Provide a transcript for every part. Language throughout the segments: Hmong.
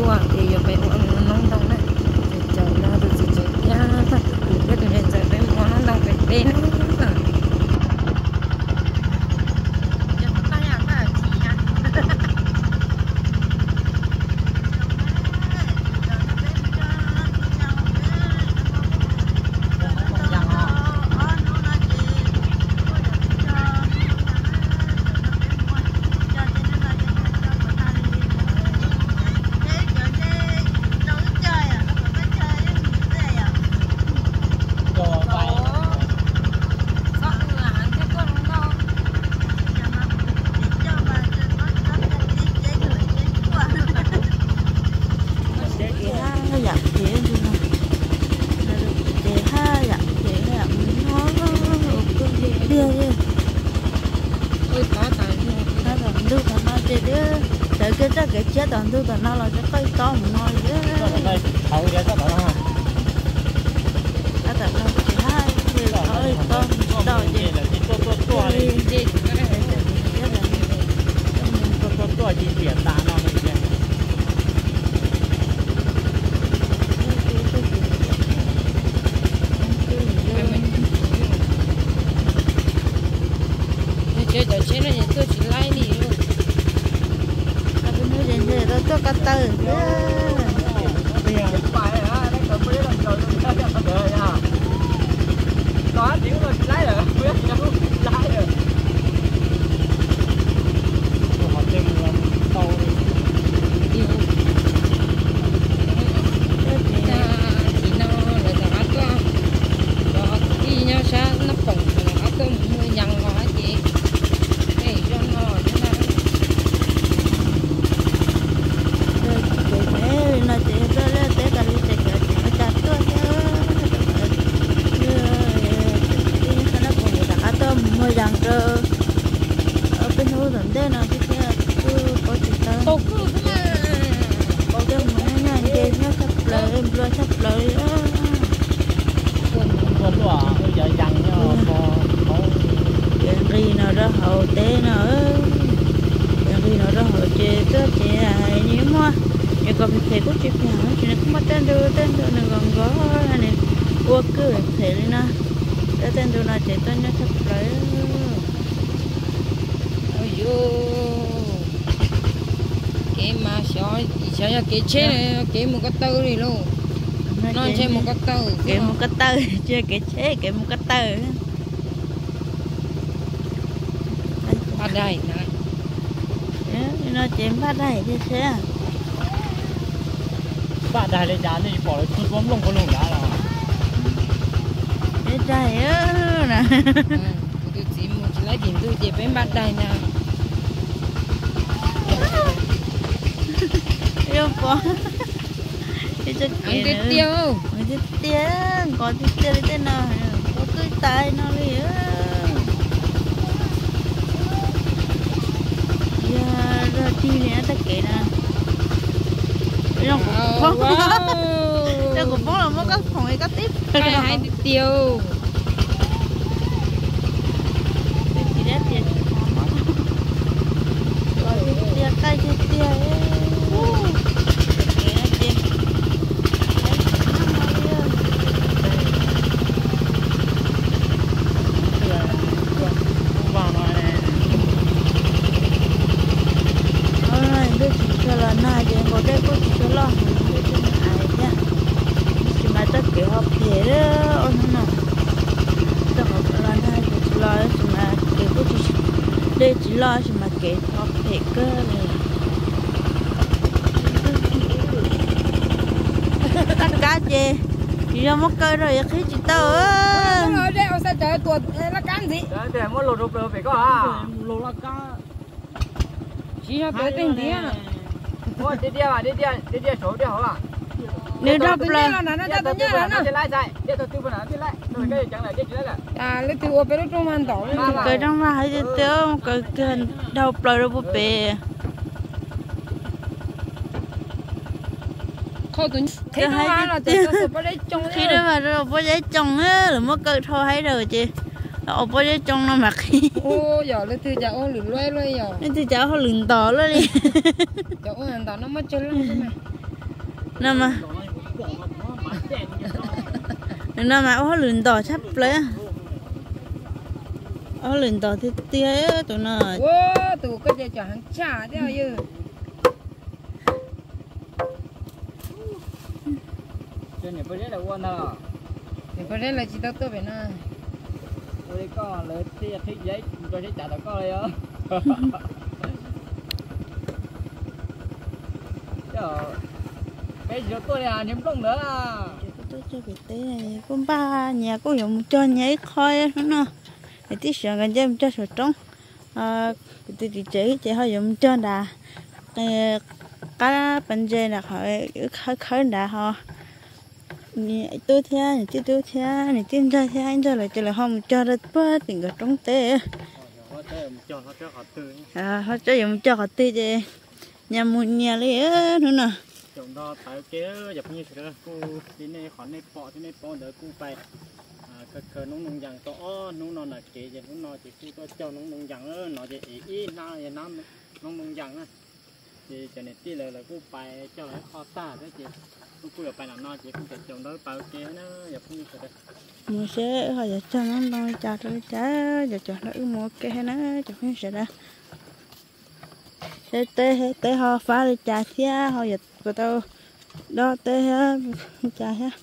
Ua ces yuav peb ua noob ntoo na. Ces caum no tus txiv tsev thiab tus kwv thiab tus niam ntxawm peb mus ua noob ntoo pem teb na. Ces haj yam phem, ces haj yam phem, haj yam mus nyob ua kub tiag tiag. Tab tom ntug tom no ces twb sawv kiag txoj kev tshiab tom ntug tom no los tsis qawj tob mus no li. Tab tom no ces haj li tob tsis tau ces tuaj tuaj ces tiam tas no li tiag. Tsheb cov tsheb no ces tuaj tsis laib li. Tuaj ko taw xwb. Tim no lawv rov qab tuaj, cov kwv tij nyob sab Naj Poom rov qab tuaj mus muag yas los ces peb zoj no thiab na. Ces li no ces tuaj liaj teb tas li ces cov tseem ua cas tuaj thiab. Tim Naj Poom rov qab tuaj mus muag yas rau peb hnub tom ntej no thiab thiab kuj paub tsis tau. Coj mus nyob nyob nce nyob tshaj plaws nplua tshaj plaws li. Ces nqis no rau hauv teb no, ces nqis no rau hauv ces tuaj ces nws muaj, nws kom phem phem kuj tsis phem, tsis nws kuj muaj tej ntu tej ntu nws nkaus nkaus, nws ua kwj phem li no. Tej tej ntu no ces tuaj nyob tshaj plaws. Ua yus, kev mas xyov, xyov yog kev tsheb, kev mus ko taw li lauj. No ntshe mus ko taw, kev mus ko taw, tsis yog kev tsheb, kev mus ko taw. Npaj daig na. No ces npaj daig tiag tiag. Npaj daig li cas nej pom lawv tsuag tsuag nplooj nkaus lug nrad los? Peb daig na. Kuv tus txiv mus tsis laib tim ntug ces peb npaj daig na. Yog pom tiag tiag, nkos tiag tiag li tej no, ua kwj tais no li. Yog zog tig li tag kev na. Zoo kuv poob, zoo kuv poob los muab koj phoom koj tib hais tiag tiag. Twb tsis dab tias tsis qhov mob, los tiag tiag qaij tiag tiag. Kev no ces ntuj tsis tshua los nag ces nkaus dej kuj tsis tshua loj heev, ntuj tsis nag ais thiab. Tab sis mas txoj kev ho phem ua hnub no. Txoj kev los nag ces tsis los, tab sis mas kev kuj tsis, dej tsis loj tab sis mas kev ho phem kawg li. Laj kab ces tsis yog muab kaw rau yuav qhib tsis tau. Nws dhau plaws. Leej twg ua peb lub rooj vag ntau, kaw rooj vag hais tiag tiag, kaw kiag dhau plaws rau puag pem. Qhib rooj vag rau pob zeb tsoo, lawv muab kaw dhau haib rau ces ob pob zeb tsoo no mas qhib. Leej twg cas ua hauj lwm ntos luaj li. Cov ua ntos no muab tsawg leej xwb mas. No mas, nws no mas ua hauj lwm ntom tshaj plaws. Ua hauj lwm ntom tiag tiag tus no. Tus koj ces cov heev tshaj thiab yog. Niam Paj Zeb lawv tsis tau tuaj pem no. Ua li koj lawv thiaj qhib zeb nrog zeb cav tom koj li os. Peb tsis tau tuaj li, niag nplooj ntawd. Tuaj cog pem teb kuj npaj nyias kuj yuav mus cog nyias ib qho hnub no. Niam tij Siav nkawd nce mus cog saum roob. Kuv tus txiv tsev ces ho yuav mus cog nrad, qab pas ntses nrad qhov wb khawb khawb nrad ho. Tub thiab niam tij tub thiab niam tij ntxawg thiab ib ntxawg lawv ces lawv ho mus cog rau puag tim nkawd roob teb. Hlob Tsawb yuav mus cog qhov twg ces nyias mus nyias li hnub no. Caum nrog pawg kev cov phooj ywg sawv daws, kuj li nej qhov nej pom thiab nej paub ntawd kuj pais khaws hnub noo yas tau ob hnub no na, kev ces hnub no ces kuj tuaj cog hnub noo yas no ces es ib hnab hnub noo yas na. Ces cov niam tij lawv lawv kuj pais cog lawv qhov tag thiab ces kuj kuj yuav pais nram no ces kuj caum nrog pawg kev na cov phooj ywg sawv daws. Mus seb ho yuav cog hnub noo li cas rau li cas, cov caum nrog wb mus ua ke na cov phooj ywg sawv daws. Seb teb teb ho fab li cas thiab ho yuav puas tau dob teb thiab li cas thiab.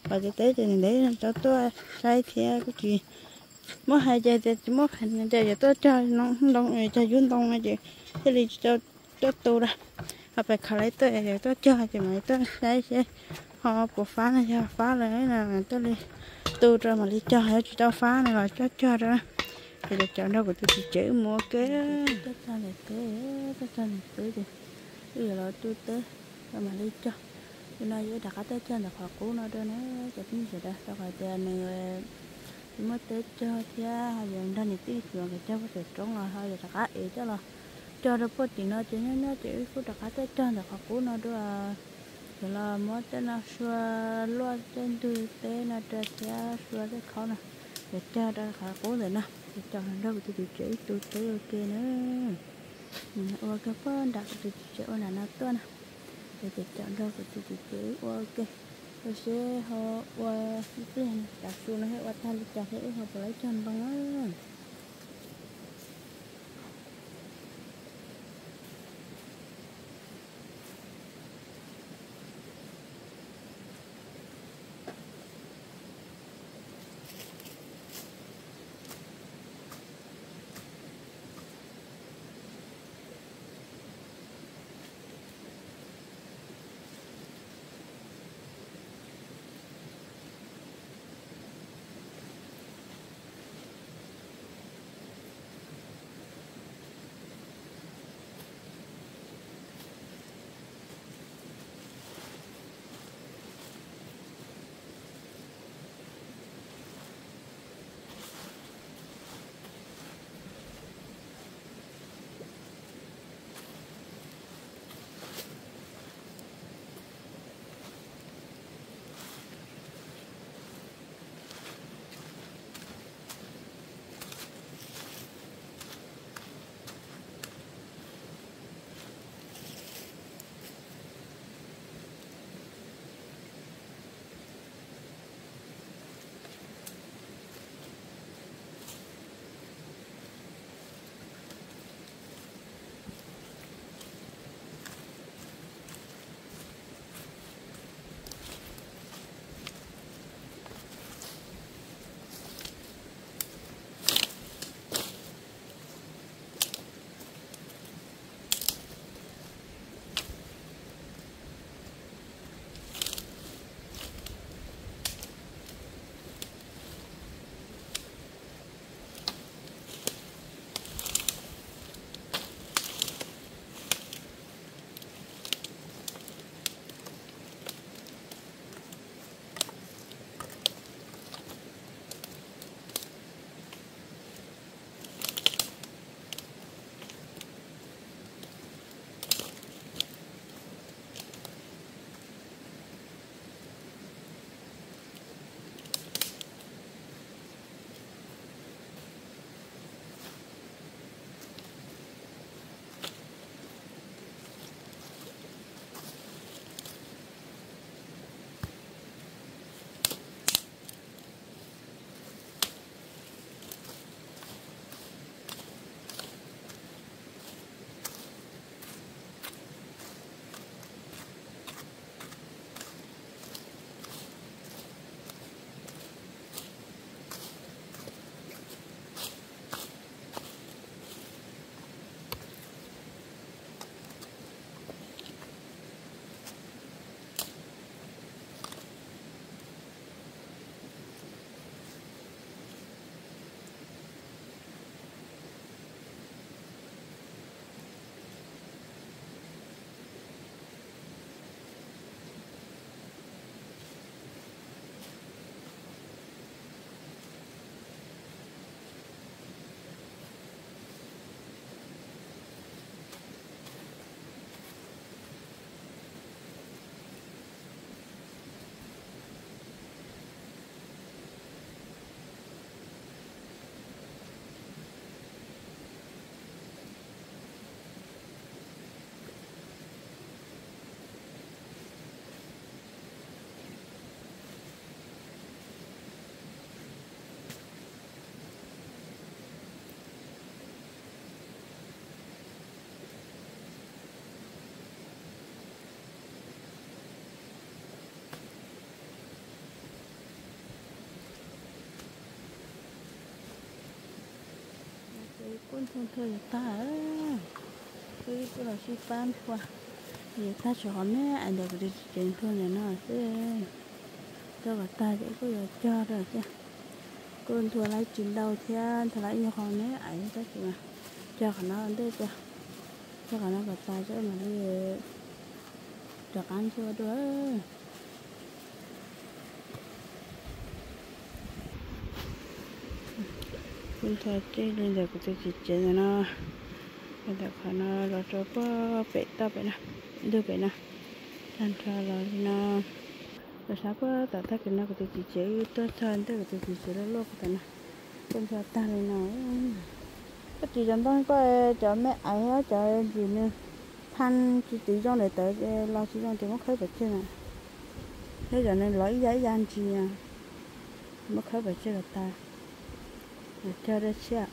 Qhov tias teb ces ntev ntev tau tuaj saib thiab kuj tsis muab hais tias tsis muab hais tias yuav tuaj cog ntoo, cog yub ntoo no ces thiaj li tsis tau tuaj tu lawm. Ho pem khaws lawv tuaj, tuaj cog ces mam li tuaj saib seb ho puas fab no, yog fab lawm tuaj li tu rau mam li cog, yog tsis tau fab no los coj cog rau. Ces cov caum nrog kuv tus txiv tsev wb mus ua ke. Tuaj txog ntawm teb, tuaj txog ntawm teb ces wb yuav los tu teb rau mam li cog. Tus no yuav rov qab tuaj cog ntawm qhov qub no rau na cov phooj ywg sawv daws, rau qhov tias nws tsis muaj teb cog thiab ho yuav nrog niam tij Suav nkawd cog puag saum roob los ho yuav rov qab ev coj los cog rau puag tim no ces nyob nyob ces wb kuj rov qab tuaj cog ntawm qhov qub no dua. Yuav los muab tej no sua luaj tej ntug teb no rau thiab sua tej khaub no, yuav cog rau qhov qub ntawm no. Ces caum nrog kuv tus txiv tsev wb tu teb ua ke na. Ua kawg puag nram kuv tus txiv tsev ua nram no tuaj na. Ces caum nrog kuv tus txiv tsev wb ua ua ke. Ua seb ho ua ib pliag tav su no thiab ua tag li cas thiab wb ho puas laib cog ntoo na. Nthuav yuav tag, wb kuj los sib pab nthuav, yuav tag tsis qhov me ais ntawm kuv tus txiv tsev nthuav ntawm no xwb. Nthuav kom tag ces wb kuj yuav cog rau thiab. Kuj nthuav lawm tsis ntau thiab, nthuav lawm ib nyuag qhov me ais tab sis mas cog qhov no ua ntej, cog qhov no kom tag ces mam li rov qab nthuav dua. Kuj nthuav txij li ntawm kuv tus txiv tsev ntawm no, ntawm qhov no los rau puag pem toj pem no, ntug pem no, tag nrho los li no. Los sab puag tom tag kis no kuv tus txiv tsev wb tuaj txog ntawm kuv tus txiv tsev loj loj puag tom no, kuj nthuav tag li no. Koj tsis cov ntoo koj cov me ais cov ntsis nws phaj tsis txwv zoo daim tawv los tsis zoo ces muab khawb pov tseg na. Thiab cov nws lov ib yam ib yam ntsis, muab khawb pov tseg kom tag, cog dab tshiab.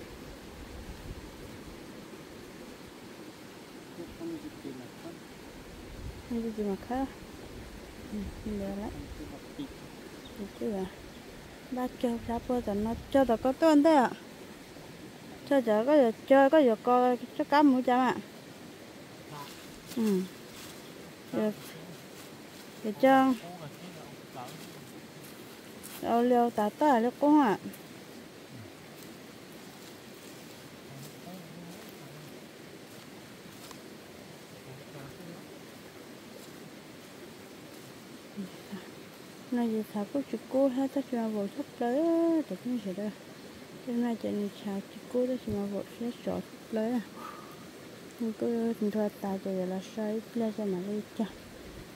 Tsis txwv mas khawb. Ntawd lawm. Npaj cog sab puag tom no, cog tom koj tuaj ntej. Cog cov koj yuav cog, koj yuav kos txoj kab mus cas mas. Yuav cog, ua li tas toj li qub a. No ces txhav kuj tsis kub thiab tab sis mas vaum tshaj plaws cov phooj ywg sawv daws. Tej no ces nws txhav tsis kub tab sis mas vaum siab tsov tshaj plaws. Nws kuj nthuav tas ces yuav los so ib pliag ces mam li cog.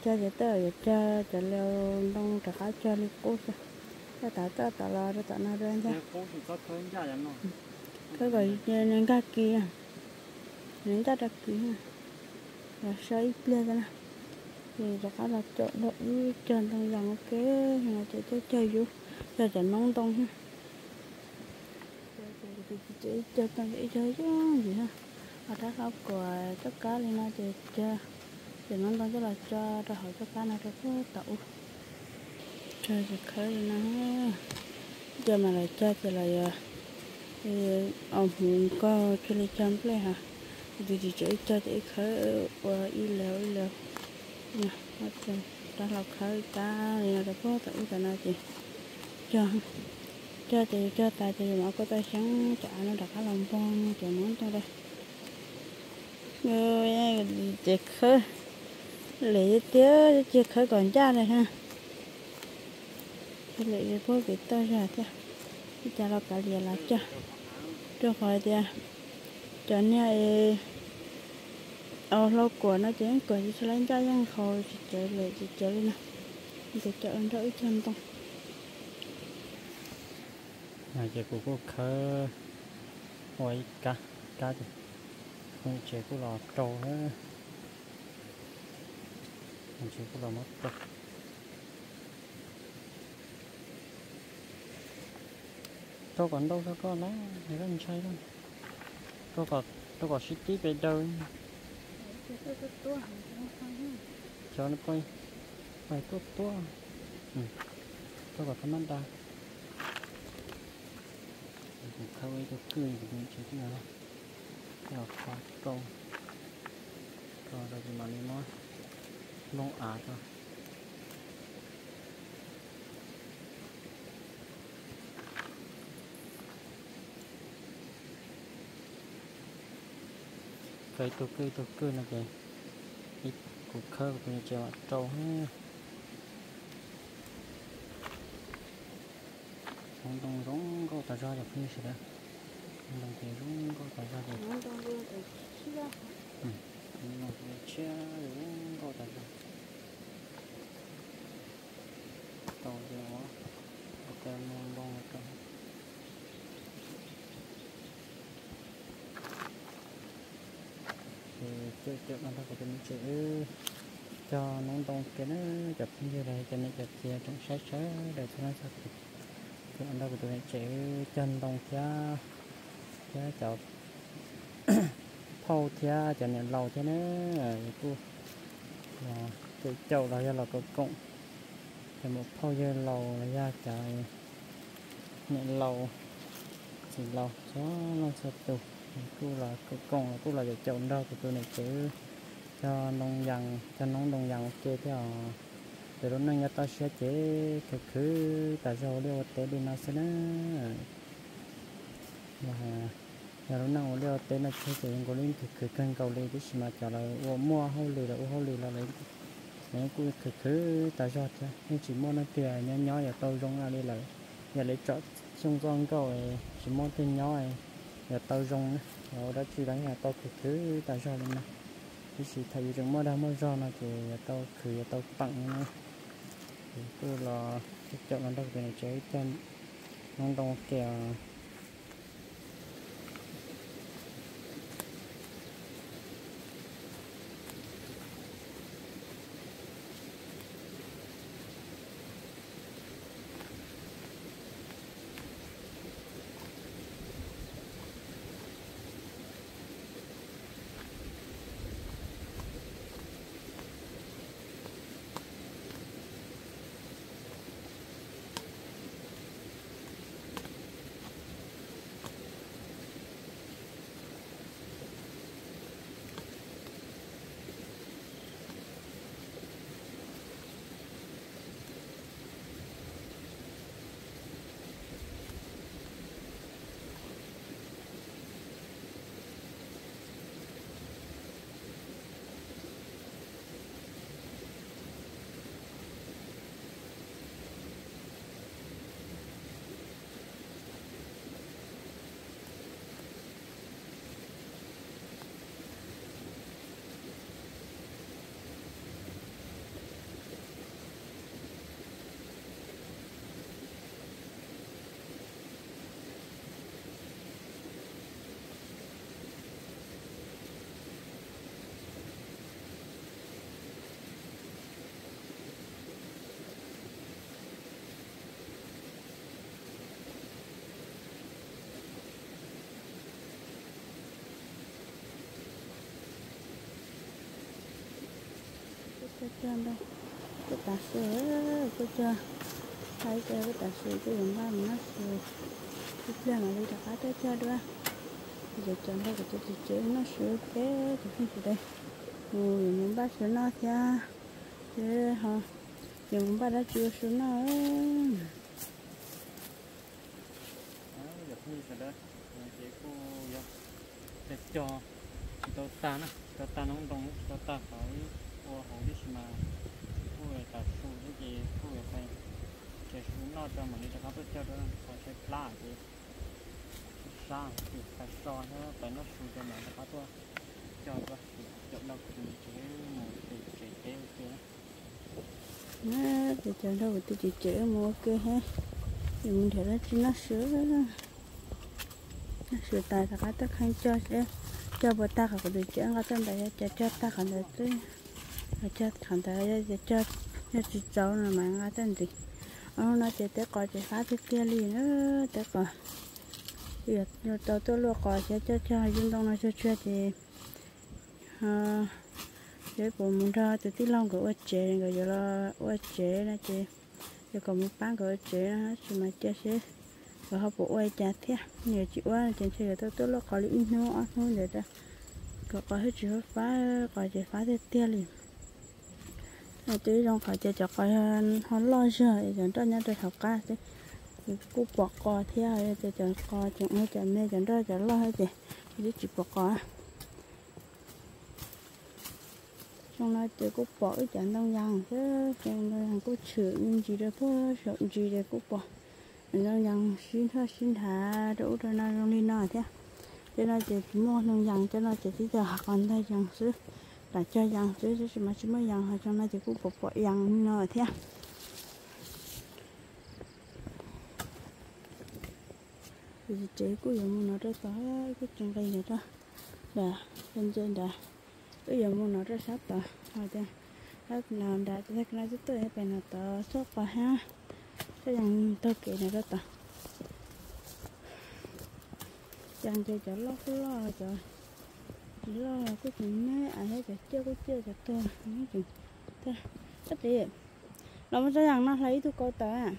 Cog ces tej zaum yuav cog cov liaus ntoo rov qab cog li qub xwb. Cog tas toj tom los rau tom no dua ntag. Khawb kom nws nkag kis, nws ncaj rau kis. Los so ib pliag xwb na, ces rov qab los caum dua wb cog ntoo yas ua ke. No ces cog cog yus, cog cov noob ntoo. Ces ib cog ntoo ces ib cog yooj yim na, ho rab hlau kuam coj kab li no ces cog cov noob ntoo coj los tso rau hauv coj kab no rau puag tom ub. Cog ces khawb li no, cog mas los cog ces los yuav, o, hmuv nkaug thiaj li cog nplej ha. Tus txiv tsev ib cog ces ib khawb ua ib leeg ib leeg. Rab hlau khawb kab li no rau puag tom ub tom no ces cog, cog ces yus cog tas ces yus mam ua kua tau xyoob cov av no rov qab los npog cov noob ntoo rau. Ces khawb lem tiag, cia khawb kom ncaj li ha. Lem puag pem toj zog thiab, ua cas los kav liam los cog, rau qhov tias cov niag hlau kuam no ces yeej kuam tsis tshua ncaj, yeej haus tsis tsawv lem tsis tsawv li no. Ces coj los nrog wb cog ntoo. Ces kuv kuj khawb ua ib kab, kab ces phooj ywg tsev kuj los rau, tsev kuj los muab rau. Rau kom ntau rau koj lawm, koj ntshai lawm. Rau kom sib tib pes daws. Cov no pais, pais tuaj tuaj. Rau kom tau mab da. Kuv khawb ua ib tug kwj, kuv tsev twb los kho rau, kho rau ces mam li muab loo av rau. Khawb ib tug kwj ib tug kwj no ces kuv khawb kuv tus niam tsev mam rau. Hmoov ntoo zoo nkauj tas zog cov phooj ywg sawv daws. Hmoov ntoo ces zoo nkauj tas zog ces, hmoov ntoo tshiab zoo nkauj tas zog. Tau ces ua, ua cov hmoov ntoo rau. Ces caum caum los nrog kuv tus niam tsev wb cog noob ntoo kiag na, cov phooj ywg los cov niam cov txiv tsoom saib sawv daws txhua leej txhua tus, los nrog kuv tus niam tsev wb cog ntoo thiab, thiab cov phauj thiab cov niam laus thiab na, kuj los caum caum los yog los koom koom, cov muam phauj yawg laus los yog cov niam laus txiv laus txhua leej txhua tus. Kuj los koom los kuj los caum caum nrog kuv tus niam tsev cog ntoo yas, cog noob ntoo yas ua ke thiab os. Ces lub neej nyob toj siab ces khwv khwv tas zog ua liaj ua teb li no xwb na. Yog lub neej ua liaj ua teb no thiab ces zoo nkaus li khwv khwv kawg nkaus li, tab sis mas cov lawv uas muaj hauj lwm los ua hauj lwm los lawv kuj khwv khwv tas zog thiab, yeej tsis muaj leej twg nyob nyob yuav tau zoo li lawm. Yam li tsom xyoo txoj nkauj tsis muaj leej twg nyob yuav tau zoo na, yuav ua dab tsi los yeej yuav tau khwv khwv tas zog li na. Tab sis thaum yus tseem muaj dag muaj zog no ces yuav tau khwv yuav tau peem li na. Ces kuj los caum los nrog kuv tus niam tsev cog noob ntoo ua ke os. Kuj cog ntoo, kuj tav su, kuj cog, thaij cog kuj tav su, kuj yuav npaj mus noj su. Ib pliag mam li rov qab tuaj cog dua. Ces cov nrog kuv tus txiv tsev noj su thiab tus phooj ywg mus yuav mus npaj su noj thiab, ces ho yuav mus npaj dab tsi ua su noj. Yog phooj ywg sawv daws, ces kuj yog cog cog tsis tau tag na, tsis tau tag noob ntoo, tsis tau tag qhov ua hauv tib si mas kuj yuav tav su thiab ces kuj yuav pais nrhiav su noj rau mam li rov qab tuaj cog rau qhov tshaib plab ces sab ces pais so thiab pais noj su rau mam rov qab tuaj cog dua. Ces caum nrog kuv tus txiv tsev mus tsev teb ua ke. Ces caum nrog kuv tus txiv tsev mus ua ke thiab, yuav mus nrhiav dab tsi noj su. Noj su tas rov qab tuaj kheej cog seb cog puas tag qhov kuv tus txiv nqa tuaj ntawd, yog cog tag qhov ntawd xwb, cog qhov ntawd, yog tsis txaus no mas nqa tuaj ntxiv. Hnub no ces teb qos ces fab tiag tiag li na, teb qos. Yuav tau tuaj luaj qos thiab, cog cog yub ntoo no tsuag tsuag ces yuav puas mus nrog tus tij laug nkawd ua tsev, nkawd yuav los ua tsev no ces yuav kom mus pab nkawd ua tsev no tsis mas cia seb nkawd ho puas ua li cas thiab. Nws tsis ua ces ntshe yuav tau tuaj luaj qos li ib hnub ob hnub ntawd rau kom qos thiaj tsis fab fab, qos ces fab tiag tiag li. Twb zoo qhov tias cov qos ho loj zog es cov nroj nyob rau hauv qab xwb, kuj pom qos thiab. Ces cov qos tseem ua cov me, cov nroj cov loj thiab ces twb tsis pom qos. Xyoo no ces kuj pom wb cov ntoo yas xwb, cov ntoo yas kuj tshwm me ntsis rau puag saum ntsis ces kuj pom ntoo yas sib nrhoj sib nrhav rau ub rau no zoo li no thiab. Cov no ces tsis muaj ntoo yas, cov no ces tib co hav qos ntag yas xwb, lam cog yas xwb, tab sis mas tsis muaj yas, ho xyoo no ces kuj pom pom yas li no thiab. Ces tsev kuj yuav mus no rau tod, kuj tsis nqis ntawm rau nram, nce nram, wb yuav mus no rau sab tod, ho tias sab no nram ces tag kis no twb tuaj pem no tod txog qos thiab, txoj yas taug kev no rau tod. Yas ces cov loj kuj loj, cov tsis loj kuj tsis me, thiab cov ciaj kuj ciaj, cov tuag kuj tsis. Ab txiv, los muab txoj yas no hlawv ib tug kaus tawv.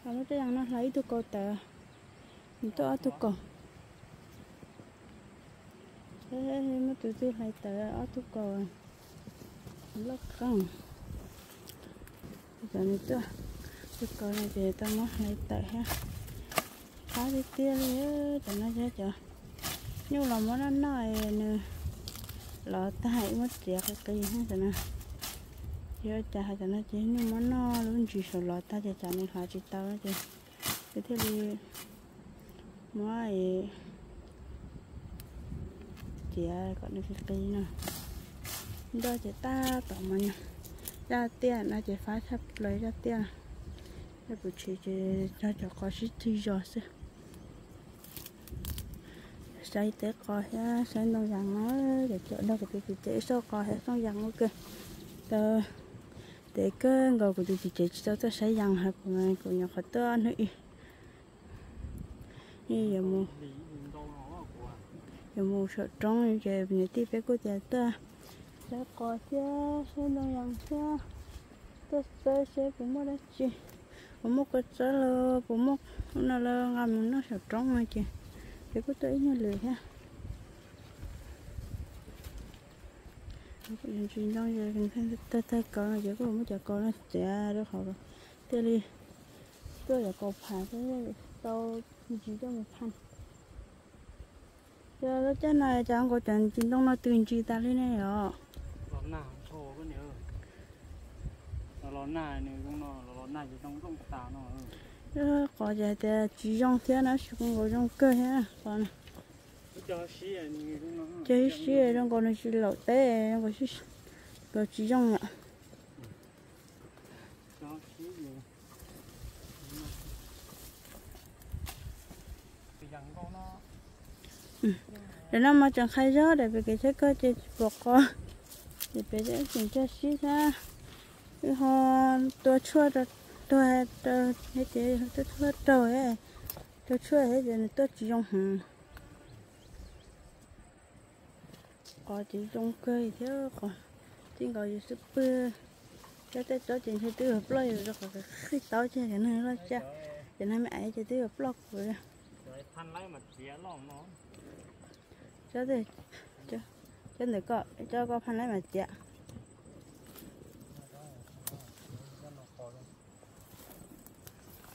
Los muab txoj yas no hlawv ib tug kaus tawv. Nws tuaj ob tug kaus. Muab tus twg hlais tawm ob tug kaus loj qeej. Cov nws tuaj, tus kaus no ces tau muab hlais tawm thiab. Qab tiag tiag li. Cov no yog cov nyuj los muab noj noj es nws lov tag wb muab txiav qis qis thiab cov no. Ces ua cas hais cov no ces nyuj muab noj lub ntsis saum lov tag ces tsam nws hlais tsis tau no ces, ces thiaj li muab txiav kom nws qis qis no. Nroj ces tab tom mas nyuag zaj tiaj no ces fab tshaj plaws zaj tiaj. Zaj pum tshis ces cog cov qos sib txig zos xwb. Saib teb qos thiab saib ntoo yas no, ces cov nrog kuv tus txiv tsev ib soj qos thiab xoo yas ua ke. Tau tev kawg nkaus kuv tus txiv tsev tsis tau tuaj saib yas hos kuv, kuv nyuam qhuav tuaj hnub ib. Yuav mus saum roob ces niam tij peb kuj tias tuaj saib qos thiab saib ntoo yas thiab tuaj saib seb puas muaj dab tsi, puas muaj kua txob los puas muaj ub no los nqa mus noj saum roob no ces, ces kuj tuaj ib nyuag lwm thiab. Ntsis ntoo tawg tawg kaus no ces kuj muab cov kaus no txiav rau hauv thiaj li tuaj cov kaus pham thiab tau ntsis coj mus phaj. Yog lub caij no cas nkaus cov ntsis ntoo no tws ntsis tas li ne yom? Qos ces hais tias tsis zoo thiab na, tab sis kuj nkaus zoo kawg thiab qos no. Cog sib zoo nkaus nws tsis laum teb, zoo nkaus tsis zoo yom. Lawv no mas tseem qhai zog daim pem kev tsheb kawg ces tsis pom qos, ces pem tseem cog sib thiab. Wb ho tua tshuaj rau, tua, tua, tua tshuaj raug, tua tshuaj thiab ces nws tuaj tsis zoo heev. Qos ces zoo kawg thiab qos, tij nkaus yus xub pwg. Cov tej tsob ces ntshe twb yuav ploj yus rau qhov qhib taub ces cov neeg loj caj, cov neeg me aiv ces twb yuav ploj kuv. Cov, cov ntawm ko, cov ko phaj laib mas tiav.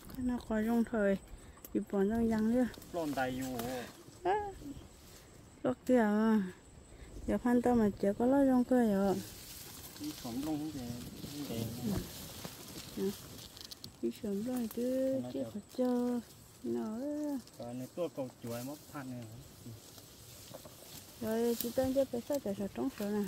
Qhov no qos zoo dhau, tsis pom ntoo yas li. Ploj kiag, yog phaj ntau mas tiav koj loj zoo kawg yom. Ib suam nplooj twb tsis qhov cog no. Yog tsis tau nce pes xaj cov saum roob sawv na.